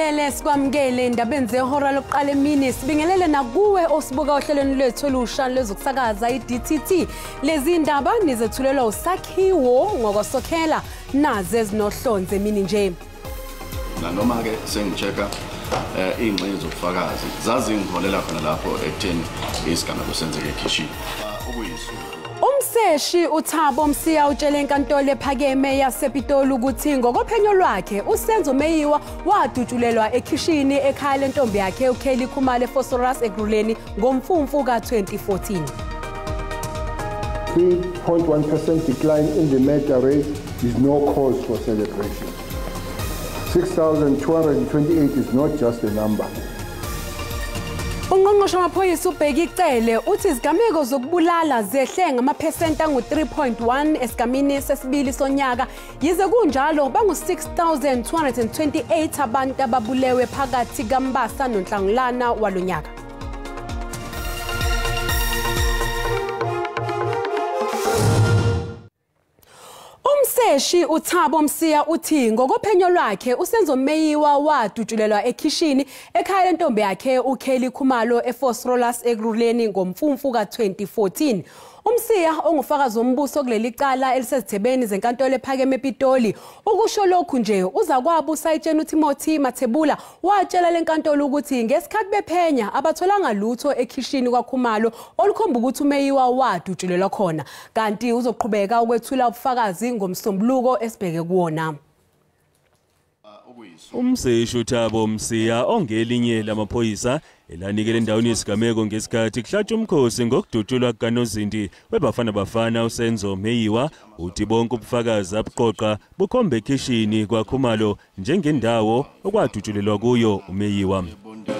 Sibingelele sikwamukele endabeni zehora lokuqala emini, sibingelele nakuwe osibuka ohlelweni lwethu olusha lwezokusakaza i-DTT. Lezi indaba nizethulelwa uSakhiwo ngokosokhela naze ezinohlonze emini nje. Nanoma ke sengichecka ingxenye zobufakazi zazingiholela khona lapho ekutheni isigameko senzeke ekhishini. Umseshi uThabo Msiya utshele inkantolo ephakeme yasePitoli ukuthi ngokophenyo lwakhe uSenzo Meyiwa wadutshulelwa ekhishini ekhaya lentombi yakhe uKelly Khumalo eVosloorus Ekurhuleni ngomfumfu ka-2014. 3.1% decline in the murder rate is no cause for celebration. 6,228 is not just a number. Ungqongqoshe wamaphoyisa uBheki Cele uthi izigameko zokubulala zehle ngamaphesenti angu-3.1 esigamini sesibili sonyaka. Yize kunjalo bangu-6,228 abantu ababulewe phakathi kaMbasa noNhlangulana walonyaka. Umseshi uThabo Msiya uthi ngokophenyo lwakhe uSenzo Meyiwa wadutshulelwa ekhishini ekhaya lentombi yakhe uKelly Khumalo eVosloorus Ekurhuleni ngomfumfu ka-2014. Umsiya ongufakazi wombuso kuleli cala elisezithebeni zenkantolo ephakeme ePitoli ukusho lokhu nje uzakwabo usayitsheni uTimothy Mathebula watshela lenkantolo ukuthi ngesikhathi bephenya abatholanga lutho ekhishini kwaKhumalo olukhomba ukuthi uMeyiwa wadutshulelwa khona, kanti uzoqhubeka ukwethula ubufakazi ngomsombuluko esibheke kuwona. Umseshi uThabo Msiya ongelinye lamaphoyisa elanikele endaweni yesigameko ngesikhathi kuhlatshwa umkhosi ngokudutshulwa kukaNozinti weBafana Bafana uSenzo Meyiwa uthi bonke ubufakazi abuqoqa bukhombe ekhishini kwaKhumalo njengendawo okwadutshulelwa kuyo uMeyiwa.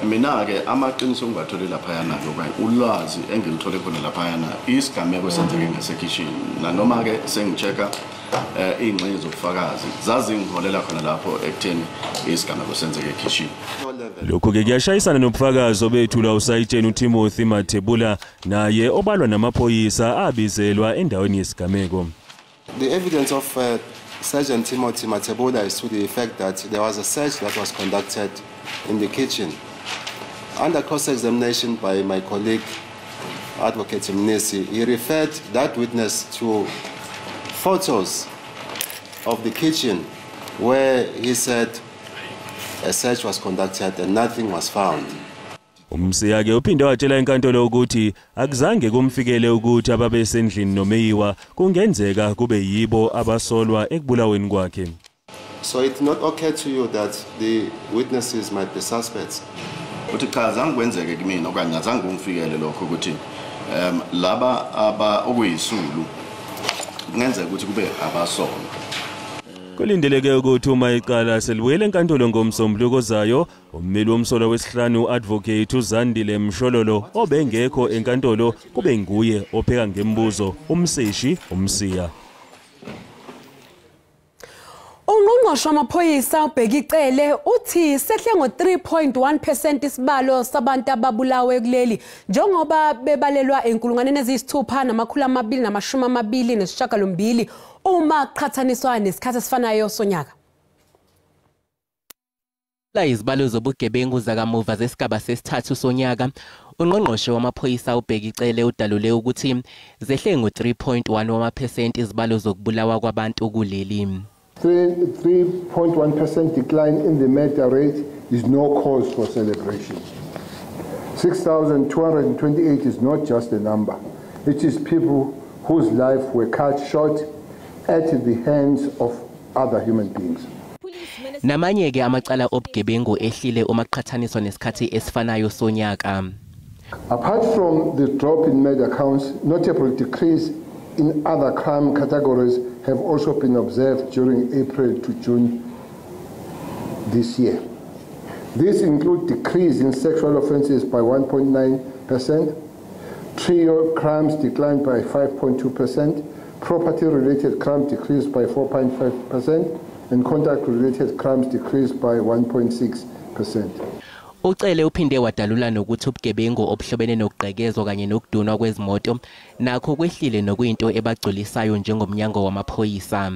Mina-ke amaqiniso engiwathole laphayana-ke okanye ulwazi engilithole khona laphayana isigameko senzeke ngasekhishini. Nanoma-ke sengichecka ingxenye zobufakazi zazingiholela khona lapho ekutheni isigameko senzeke ekhishini. Lokhu-ke kuyashayisana nobufakazi obethulwa usayitsheni uTimothy Mathebula naye obalwa namaphoyisa abizelwa endaweni yesigameko. The evidence of Sergeant Timothy Mathebula is to the effect that there was a search that was conducted in the kitchen. Under cross-examination by my colleague, Advocate Mnisi, he referred that witness to photos of the kitchen where he said a search was conducted and nothing was found. Umsiya ke uphinde watshela inkantolo ukuthi akuzange kumfikele ukuthi ababesendlini noMeyiwa kungenzeka kube yibo abasolwa ekubulaweni kwakhe. So it's not okay to you that the witnesses might be suspects. Uthi cha azange kwenzeke kumina okanye azange kumfikele lokho ukuthi laba aba okuyisulu kungenzeka ukuthi kube abasolwa. Kulindeleke ukuthi uma icala selibuyele enkantolo ngomsombuluko ozayo, ummeli womsolwa wesihlanu Advocate uZandile Mshololo obengekho enkantolo kube nguye opheka ngembuzo umseshi uMsiya. Ungqongqoshe wamaphoyisa uBheki Cele uthi sehle ngo-3.1% isibalo sabantu ababulawe kuleli njengoba bebalelwa enkulungwaneni eziyisithupha,228 uma kuqhathaniswa nesikhathi esifanayo sonyaka. Izibalo zobugebengu zakamuva zesigaba sesithathu sonyaka, ungqongqoshe wamaphoyisa uBheki Cele udalule ukuthi zehle ngo-3.1% izibalo zokubulawa kwabantu kuleli. 3.1% decline in the murder rate is no cause for celebration. 6,228 is not just a number. It is people whose lives were cut short at the hands of other human beings. Namanye ke amacala obugebengu ehlile uma kuqhathaniswa nesikhathi esifanayo sonyaka. Apart from the drop in murder counts, notable decrease in other crime categories have also been observed during April to June this year. These include decrease in sexual offences by 1.9%, trio crimes declined by 5.2%, property-related crime decreased by 4.5%, and contact-related crimes decreased by 1.6%. Ucele uphinde wadalula nokuthi ubugebengu obuhlobene nokugqekezwa kanye nokudunwa kwezimoto nakho kwehlile nokuyinto ebagculisayo njengomnyango wamaphoyisa.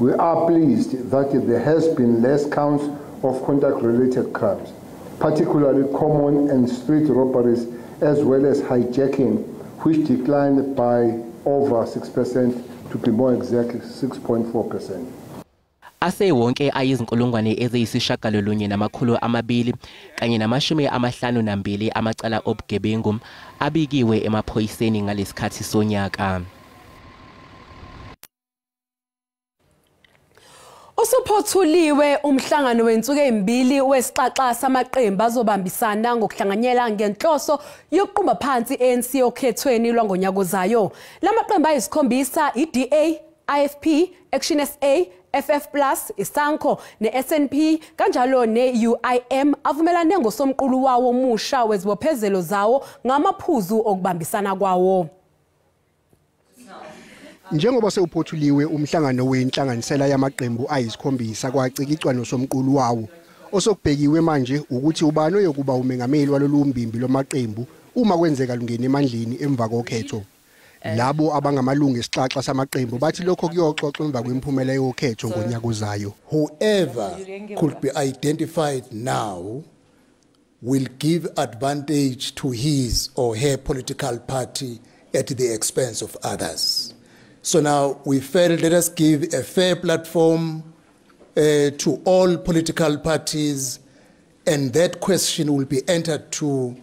We are pleased that there has been less counts of conduct-related crimes, particularly common and street robberies, as well as hijacking, which declined by over 6%, to be more exact, 6.4%. Asewonke ayizinkulungwane eziyisishiyagalolunye 252 amacala obugebengu abikiwe emaphoyiseni ngalesikhathi sonyaka. Usuphothuliwe umhlangano wensuku ezimbili wesixaxa samaqembu azobambisana ngokuhlanganyela ngenhloso yokuqumba phansi ANC okhethweni lwangonyaka ozayo. Lamaqembu ayisikhombisa iDA, IFP, Action SA, FF Plus, iSANCO neSNP kanjalo neUIM avumelane ngosomqulu wawo omusha wezibophezelo zawo ngamaphuzu okubambisana kwawo. Njengoba sewuphothuliwe umhlangano wenhlanganisela yamaqembu ayisikhombisa kwacikicwa nosomqulu wawo, osokubhekiwe manje ukuthi ubani oyokuba umengameli walolu mbimbi lwamaqembu uma kwenzeka lungena emandleni emva kokhetho. Labo abangamalungu esixaxa samaqembu bathi lokho kuyoxoxwa emva kwemiphumela yokhetho ngonyaka ozayo. Whoever could be identified now will give advantage to his or her political party at the expense of others. So now we felt let us give a fair platform to all political parties, and that question will be entered to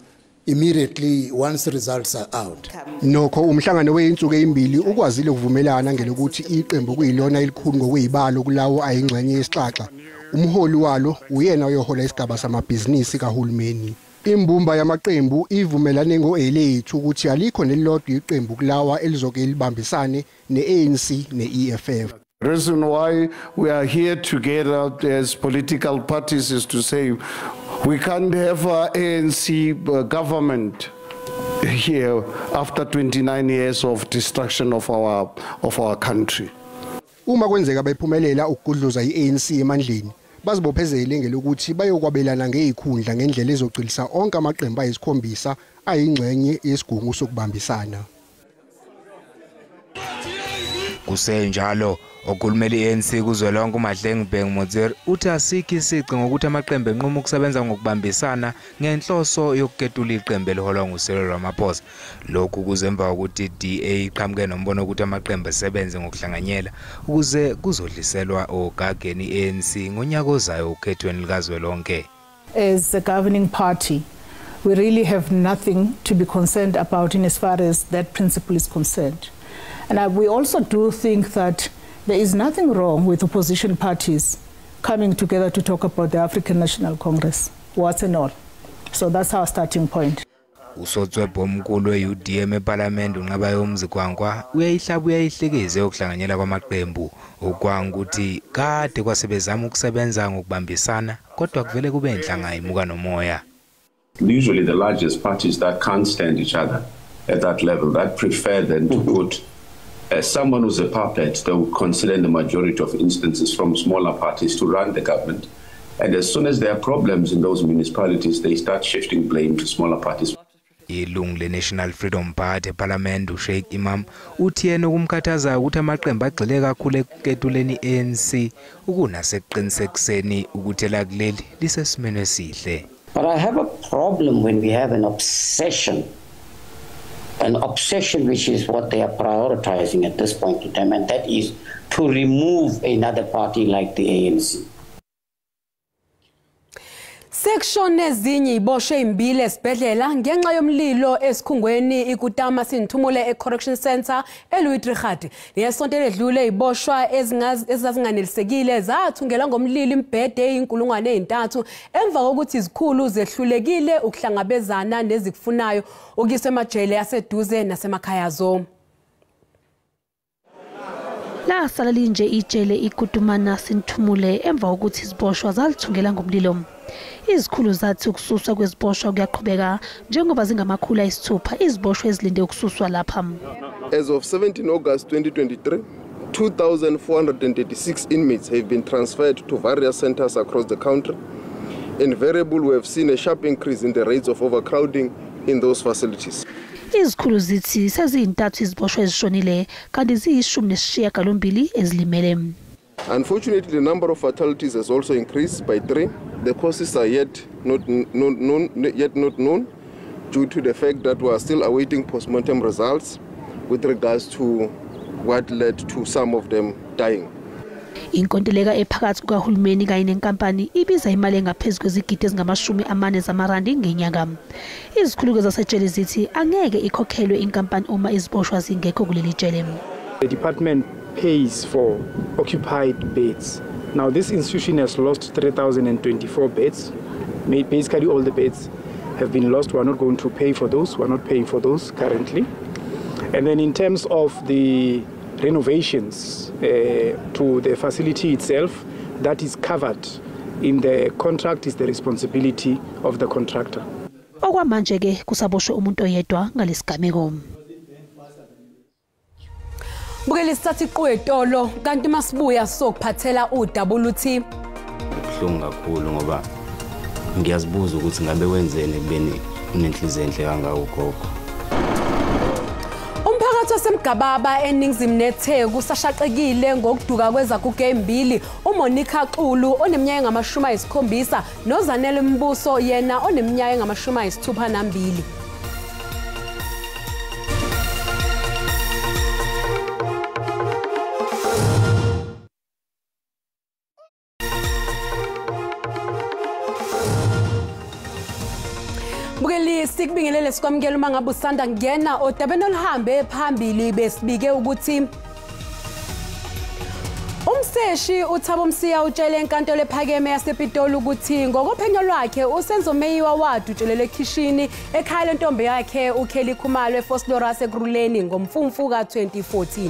immediately once the results are out. Nokho umhlangano weyinsuku ezimbili ukwazile ukuvumelana ngelokuthi iqembu kuyilona elikhulu ngokwezibalo kulawo ayingxenye yesixaxa. Umholi walo uyena oyohola isigaba samabhizinisi kahulumeni. Imbumba yamaqembu ivumelane ngo-elethu ukuthi alikho nelilodwa iqembu kulawa elizoke libambisane ne-ANC ne-EFF. The reason why we are here together as political parties is to say we can't have an ANC government here after 29 years of destruction of our country. Uma kwenzeka bephumelela ukugudluza i-ANC emandleni, bazibophezele ngelokuthi bayokwabelana ngezikhundla ngendlela ezogcilisa onke amaqembu ayisikhombisa ayingxenye yesigungu sokubambisana. Kusenjalo, okhulumela i-ANC kuzwelonke uMahlengi Bhengu Motsiri uthi asikho isici ngokuthi amaqembu enquma ukusebenza ngokubambisana ngenhloso yokuketula iqembu eliholwa nguCyril Ramaphosa. Lokhu kuze emva kokuthi i-DA iqhamuke nombono wokuthi amaqembu asebenze ngokuhlanganyela ukuze kuzodliselwa ogageni i-ANC ngonyaka ozayo okhethweni likazwelonke. As a governing party, we really have nothing to be concerned about in as far as that principle is concerned. And we also do think that there is nothing wrong with opposition parties coming together to talk about the African National Congress, warts and all. So that's our starting point. Usotswebhu omkhulu we-UDM ePhalamende uNqabayomzi Kwankwa uyayihlaba uyayihlekeza yokuhlanganyela kwamaqembu. UKwankwa uthi kade kwasebezama ukusebenza ngokubambisana kodwa kuvele kube inhlanga imuka nomoya. Usually the largest parties that can't stand each other at that level, that prefer then to put someone who's a puppet, they will consider in the majority of instances from smaller parties to run the government. And as soon as there are problems in those municipalities, they start shifting blame to smaller parties. Ilungu le-National Freedom Party ePhalamende uSheikh Imam uthi yena okumkhathazayo ukuthi amaqembu agxile kakhulu ekuketuleni i-ANC ukunasekuqinisekiseni ukuthi elakuleli lisesimeni esihle. But I have a problem when we have an obsession which is what they are prioritizing at this point in time, and that is to remove another party like the ANC. Sekushone ezinye iziboshwa ezimbili esibhedlela ngenxa yomlilo esikhungweni iKutama Sinthumule eCorrection Center eLouis Trichardt. Ngesonto eledlule iziboshwa ezazinganelisekile zathungela ngomlilo imibhede eyi-3,000 emva kokuthi izikhulu zehlulekile ukuhlangabezana nezikufunayo ukuyiswa emajele aseduze nasemakhaya azo. Lasala linje ijele iKutama Sinthumule emva kokuthi iziboshwa zalithungela ngomlilo. Izikhulu zathi ukususwa kweziboshwa kuyaqhubeka njengoba zingama-600 iziboshwa ezilinde ukususwa lapha. As of 17 August 2023, 2,436 inmates have been transferred to various centers across the country. Invariably, we have seen a sharp increase in the rates of overcrowding in those facilities. Izikhulu zithi sezintathu iziboshwa ezishonile kanti ziyi-18 ezilimele. Unfortunately, the number of fatalities has also increased by 3. The causes are yet not known due to the fact that we are still awaiting postmortem results with regards to what led to some of them dying. Inkontileka ephakathi kukahulumeni kanye nenkampani ibiza imali engaphezu kwezigidi ezingama-40 zamarandi ngenyanga. Izikhulu zasejele zithi angeke ikhokhelwe inkampani uma iziboshwa zingekho kuleli jele. The department pays for occupied beds. Now this institution has lost 3,024 beds. Basically all the beds have been lost. We are not going to pay for those. We are not paying for those currently. And then in terms of the renovations to the facility itself, that is covered in the contract, is the responsibility of the contractor. Okwamanje ke kusaboshwe umuntu oyedwa ngalesigameko. Bukele sithatha iqwetolo kanti masibuya sokuphathela udaba oluthi kubuhlungu kakhulu ngoba ngiyazibuza ukuthi ngabe wenzeni ekubeni unenhliziyo enhle kangaka ugogo. Umphakathi waseMgababa eNingizimu neTheku usashaqekile ngokuduka kwezaguga ezimbili, uMonica Xulu oneminyaka engama-70 noZanele Mbuso yena oneminyaka engama-62. Bukeli sikubingelele sikwamukela uma ngabe usanda kungena odabeni oluhambe phambili besibike ukuthi umseshi uThabo Msiya utshele enkantolo ephakeme yasePitoli ukuthi ngokophenyo lwakhe uSenzo Meyiwa wadutshelelwe ekhishini ekhaya lentombi yakhe uKelly Khumalo eVosloorus Ekurhuleni ngomfumfu ka-2014.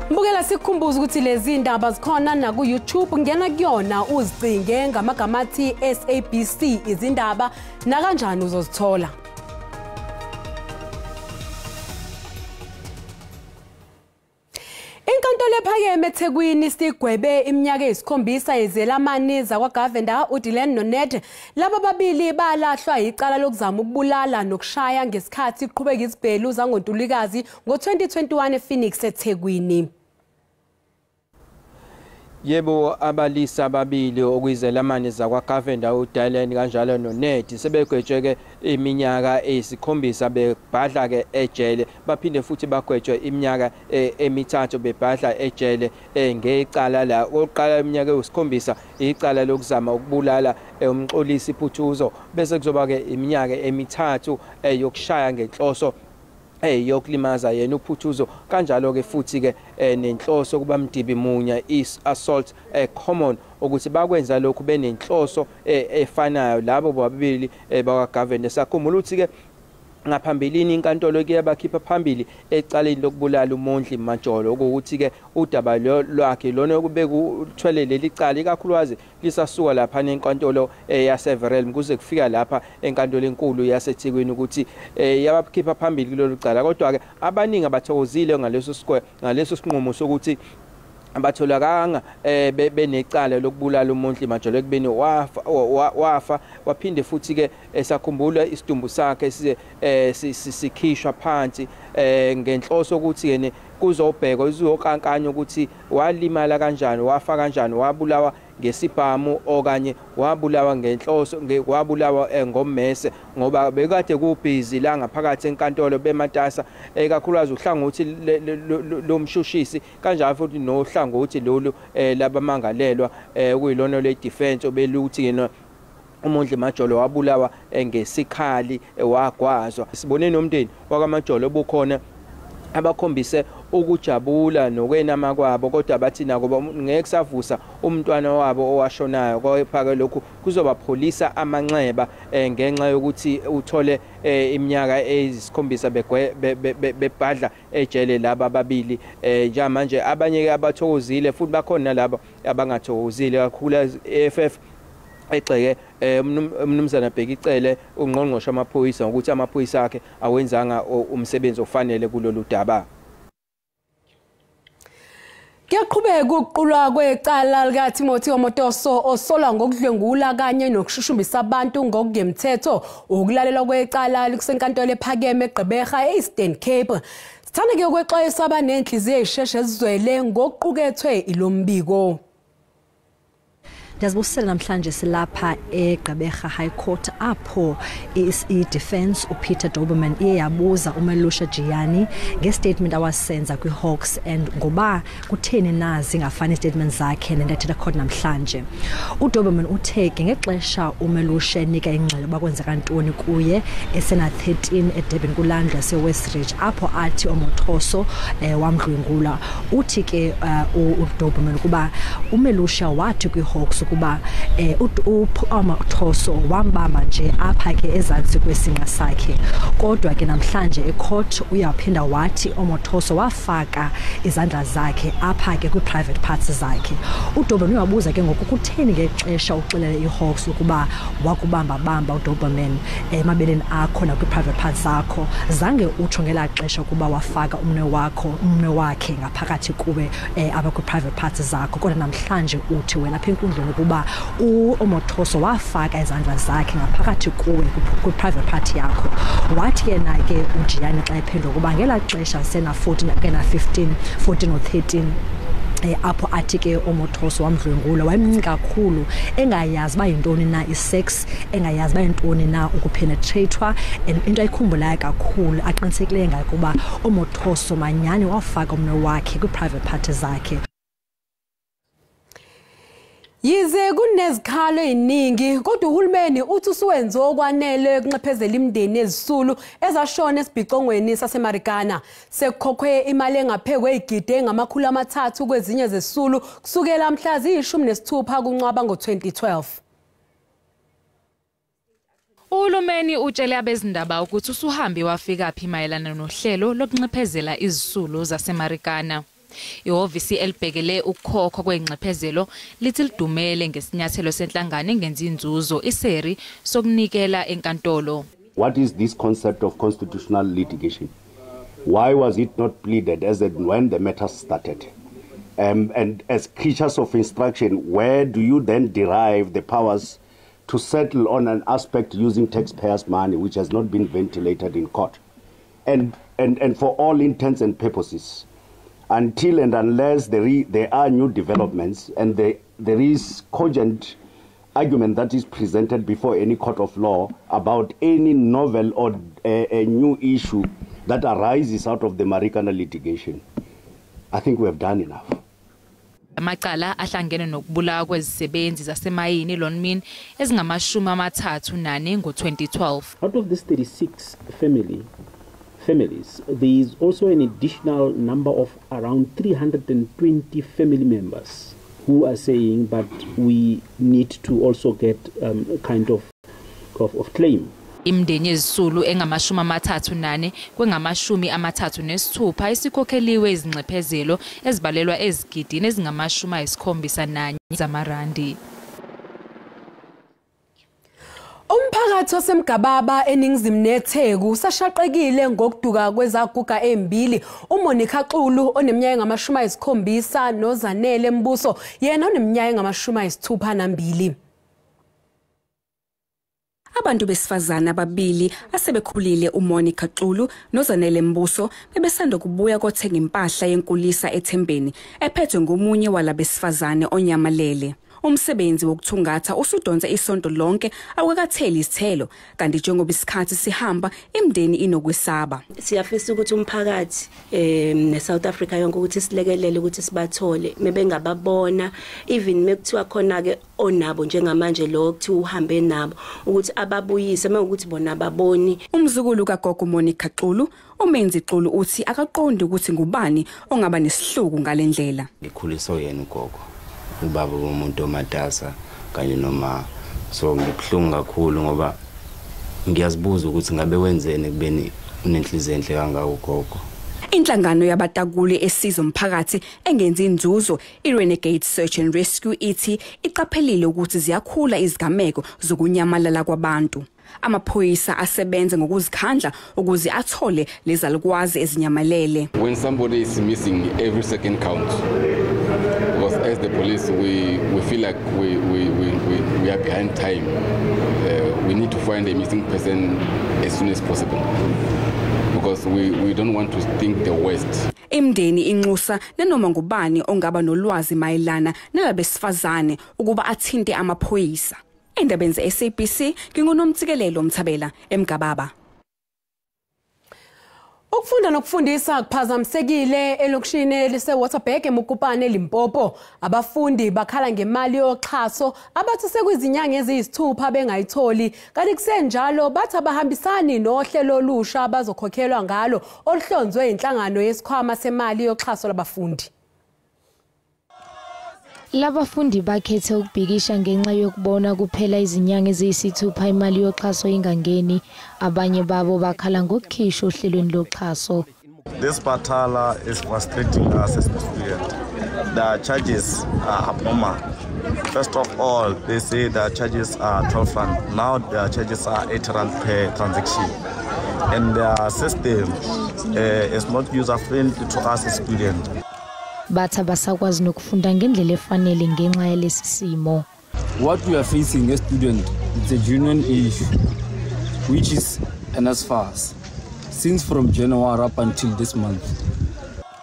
Mbukela sikukhumbuza ukuthi lezi ndaba zikhona na ku YouTube, ngena kuyona uzicinge ngamagama athi SABC izindaba na kanjani uzozithola. Inkantolo ephakeme eThekwini sigwebe iminyaka eyisikhombisa izelamani zakwaGovender uDylan noNed. Laba babili balahlwa icala lokuzama ukubulala nokushaya ngesikhathi kuqhubeka izibhelu zangoNtulikazi ngo-2021 ePhoenix eThekwini. Yebo, abalisa ababili okuyizelamani zakwaGovender uDylan kanjalo noNed sebegwetshwe iminyaka eyisikhombisa bebhadla ke ejele, baphinde futhi bagwetshwe iminyaka emithathu bebhadla ejele ngecala la oqala iminyaka eyisikhombisa icala lokuzama ukubulala uMxolisi Phuthuzo, bese kuzoba ke iminyaka emithathu yokushaya ngenhloso yokulimaza yena uPhuthuzo, kanjalo ke futhi ke nenhloso kuba mdibi munya is assault common, ukuthi bakwenza lokhu benenhloso efanayo labo bobabili bakwaGovender. Sakhumbula ukuthi ke ngaphambilini inkantolo ke yabakhipha phambili ecaleni lokubulala uMondli Majolo, ukuthi ke udaba lwakhe lona kubekuthwele leli cala ikakhulukazi lisasuka lapha enkantolo yaseVerelm kuze kufika lapha enkantolo enkulu yaseThekwini, ukuthi yabakhipha phambili kulolu cala. Kodwa ke abaningi abathokozile ngaleso sinqumo sokuthi abatholakanga benecala lokubulala uMondli Majolo ekubeni wafa waphinde futhi ke esakhumbula isidumbu sakhe sikhishwa phansi ngenhloso ukuthi yena kuzobhekwa izokankanya ukuthi walimala kanjani, wafa kanjani, wabulawa ngesibhamu okanye wabulawa ngenhloso, wabulawa ngommese, ngoba bekade kubhizi la ngaphakathi enkantolo bematasa ekakhulukazi uhlangothi lomshushisi kanjalo futhi nohlangothi lolu labamangalelwa kuyilona le defense obeluthi yena uMondli Majolo wabulawa ngesikhali wagwazwa. Sibone nomndeni wakaMajolo obukhona abakhombise ukujabula nokwenama kwabo, kodwa bathi nako ngeke kusavusa umntwana wabo owashonayo, kepha lokhu kuzobapholisa amanxeba ngenxa yokuthi uthole iminyaka eyisikhombisa bebhadla ejele laba ababili. Njengamanje abanye abathokozile futhi bakhona laba abangathokozile kakhulu. EFF egxeke umnumzana Bheki Cele ungqongqoshe amaphoyisa ngokuthi amaphoyisa akhe awenzanga umsebenzi ofanele kulolu daba. Kuyaqhubeka ukuqulwa kwecala likaTimothy Omotoso osolwa ngokudlwengula kanye nokushushumbisa abantu ngokungemthetho. Ukulalelwa kwecala likusenkantolo ephakeme eGqeberha e-Eastern Cape. Sithanda ke ukwexwayisa abanenhliziyo ezisheshe ezizwele ngokuqukethwe ilombiko. Ndiyazibusela namhlanje silapha eGqeberha High Court apho i-defense uPeter Daubermann iye yabuza uMeluxia Jiyane nge-statement awasenza kwi-Hawks and ngoba kutheni na zingafani i-statement zakhe nento ethetha court namhlanje. UDaubermann uthe ke ngexesha uMeluxia enika ingxelo uba kwenzeka ntoni kuye esena-13 eDurban kulandlu yaseWestridge apho athi Omotoso wamdlwengula. Uthi ke uDaubermann ukuba uMeluxia wathi kwi-Hawks ukuba Omotoso wambamba nje apha ke ezantsi kwesinqa sakhe, kodwa ke namhlanje ecourt uyaphinda wathi Omotoso wafaka izandla zakhe apha ke kwi-private parts zakhe. uDaubermann uyabuza ke ngoku kutheni ngexesha uxelele i-Hawks ukuba wakubamba bamba uDaubermann emabeleni akho nakwi-private parts zakho, zange utsho ngelaa xesha ukuba wafaka umnwe wakhe ngaphakathi kuwe apha kwi-private parts zakho, kodwa namhlanje uthi wena apha enkundleni ukuba uOmotoso wafaka izandla zakhe ngaphakathi kuwe kwi-private part yakho. Wathi yena ke uJiyane xa ephendula ukuba ngelaa xesha sena-14 ke na-15 14 or 13 apho athi ke Omotoso wamdlwengula, wayemncinci kakhulu engayazi uba yintoni na i-sex, engayazi uba yintoni na ukupenetrathwa, and into ayikhumbulayo kakhulu aqinisekileyo ngayo ukuba Omotoso manyani wafaka umnwe wakhe kwi-private part zakhe. Yize kunezikhalo eziningi kodwa uhulumeni uthi usuwenze okwanele ukunxephezela imindeni ezisulu ezashona esibhicongweni saseMarikana. Sekukhokhwe imali engaphezu kwezigidi engama-300 kwezinye zesisulu kusukela mhla ziyi-16 kuNcwaba ngo-2012. Uhulumeni utshele abezindaba ukuthi usuhambe wafika phi mayelana nohlelo lokunxephezela izisulu zaseMarikana. Ihhovisi elibhekele ukukhokhwa kwengxephezelo lithi lidumele ngesinyathelo senhlangano engenzi inzuzo iSERI sokunikela enkantolo. What is this concept of constitutional litigation? Why was it not pleaded as and when the matter started? And as creatures of instruction, where do you then derive the powers to settle on an aspect using taxpayers' money which has not been ventilated in court? And for all intents and purposes, until and unless there are new developments and there is cogent argument that is presented before any court of law about any novel or a new issue that arises out of the Marikana litigation, I think we have done enough. Amacala ahlangene nokubulawa kwezisebenzi zasemayini Lonmin ezingama-34 ngo-2012. Out of these 36 families, there is also an additional number of around 320 family members who are saying, but we need to also get a kind of claim. Imindeni yezisulu engama-34 kwengama-36 isikhokheliwe izinxephezelo ezibalelwa ezigidini ezingama-71 zamarandi. Umphakathi waseMgababa eNingizimu neTheku usashaqekile ngokuduka kwezaguga ezimbili, uMonica Xulu oneminyaka engama-70 noZanele Mbuso yena oneminyaka engama-62. Abantu besifazane ababili asebekhulile uMonica Xulu noZanele Mbuso bebesanda kubuya kothenga impahla yenkulisa eThembeni ephethwe ngomunye walabesifazane onyamalele. Umsebenzi wokuthungatha usudonsa isonto lonke awukakatheli isithelo, kanti njengoba isikhathi sihamba imindeni inokwesaba. Siyafisa ukuthi umphakathi neSouth Africa yonke ukuthi silekelele ukuthi sibathole mebengababona, even mekuthiwa khona ke onabo njengamanje lo kuthiwa uhambe nabo ukuthi ababuyise mekuthi bona ababoni. Umzukulu kagogo Monica Xulu uMenzi Xulu uthi akaqondi ukuthi ngubani ongaba nesihluku ngalendlela. Ngikhuliswe yena ugogo, ubaba womuntu omatasa kanye noma, so ngibuhlungu kakhulu ngoba ngiyazibuza ukuthi ngabe wenzeni kubeni unenhliziyo enhle kangaka ugogo. Inhlangano yabatakuli esiza umphakathi engenzi inzuzo iRenegade Search and Rescue ithi iqaphelile ukuthi ziyakhula izigameko zokunyamalala kwabantu. Amaphoyisa asebenza ngokuzikhandla ukuze athole lezalukwazi ezinyamalele. When somebody is missing, every second counts. Because as the police, we feel like we are behind time. We need to find a missing person as soon as possible, because we don't want to think the worst. Imndeni inxusa nanoma ngubani ongaba nolwazi mayelana nalabesifazane ukuba athinte amaphoyisa. Endabeni ze-SABC nginguNomtsikelelo Mthabela eMgababa. Ukufunda nokufundisa kuphazamisekile elokishini eliseWaterberg eMokopane eLimpopo. Abafundi bakhala ngemali yoxhaso abathi sekuyizinyanga eziyisithupha bengayitholi, kanti kusenjalo bathi abahambisani nohlelo olusha abazokhokhelwa ngalo oluhlonzwe inhlangano yesikhwama semali yoxhaso labafundi. Labafundi bakhethe ukubhikisha ngenxa yokubona kuphela izinyanga eziyisithupha imali yoxhaso ingangeni. Abanye babo bakhala ngokukhishwa ohlelweni loxhaso. This batala is frustrating us as students. The charges are abnormal. First of all, they say the charges are 12 rand. Now the charges are 8 rand per transaction. And the system is not user-friendly to us as students. Bathi abasakwazi nokufunda ngendlela efanele ngenxa yalesi simo. What we are facing as students, it's a genuine issue, which is NSFAS, since from January up until this month.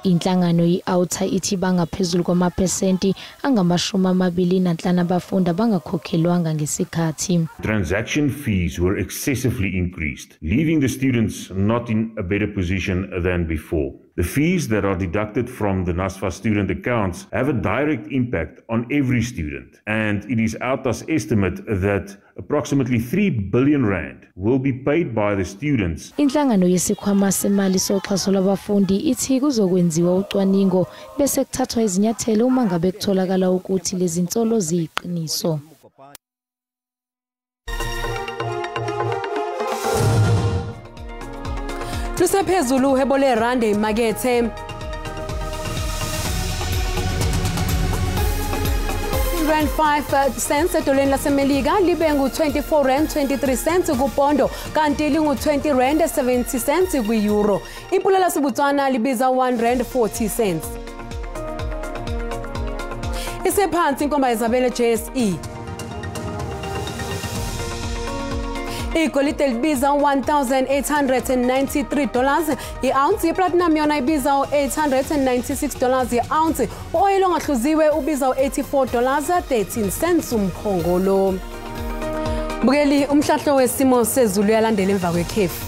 Inhlangano i-OUTA ithi bangaphezulu kwamaphesenti angama-25 abafundi abangakhokhelwanga ngesikhathi. Transaction fees were excessively increased, leaving the students not in a better position than before. The fees that are deducted from the NSFAS student accounts have a direct impact on every student, and it is OUTA's estimate that approximately 3 billion rand will be paid by the students. Inhlangano yesikhwama semali soxhaso lwabafundi ithi kuzokwenziwa ucwaningo bese kuthathwa izinyathelo uma ngabe kutholakala ukuthi lezi nsolo ziyiqiniso. Lusephezulu uhebo lerandi emakethe. Rand 5 cents edoleni laseMelika libe ngu-24 rand 23 cents kupondo, kanti lingu-20 rand 70 cents kwi-euro. Ipula laseBotswana libiza 1 rand 40 cents. Isephansi inkomba yezabelo JSE. Igolide libiza $1,893 i-ounce, i-platinum yona ibiza $896 i-ounce. U-oyile ongahluziwe ubiza $84.13 umphongolo. Bukeli, umhlahlo wesimo sezulu uyalandela emva kwekhefu.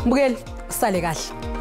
Mbukeli, sale kahle.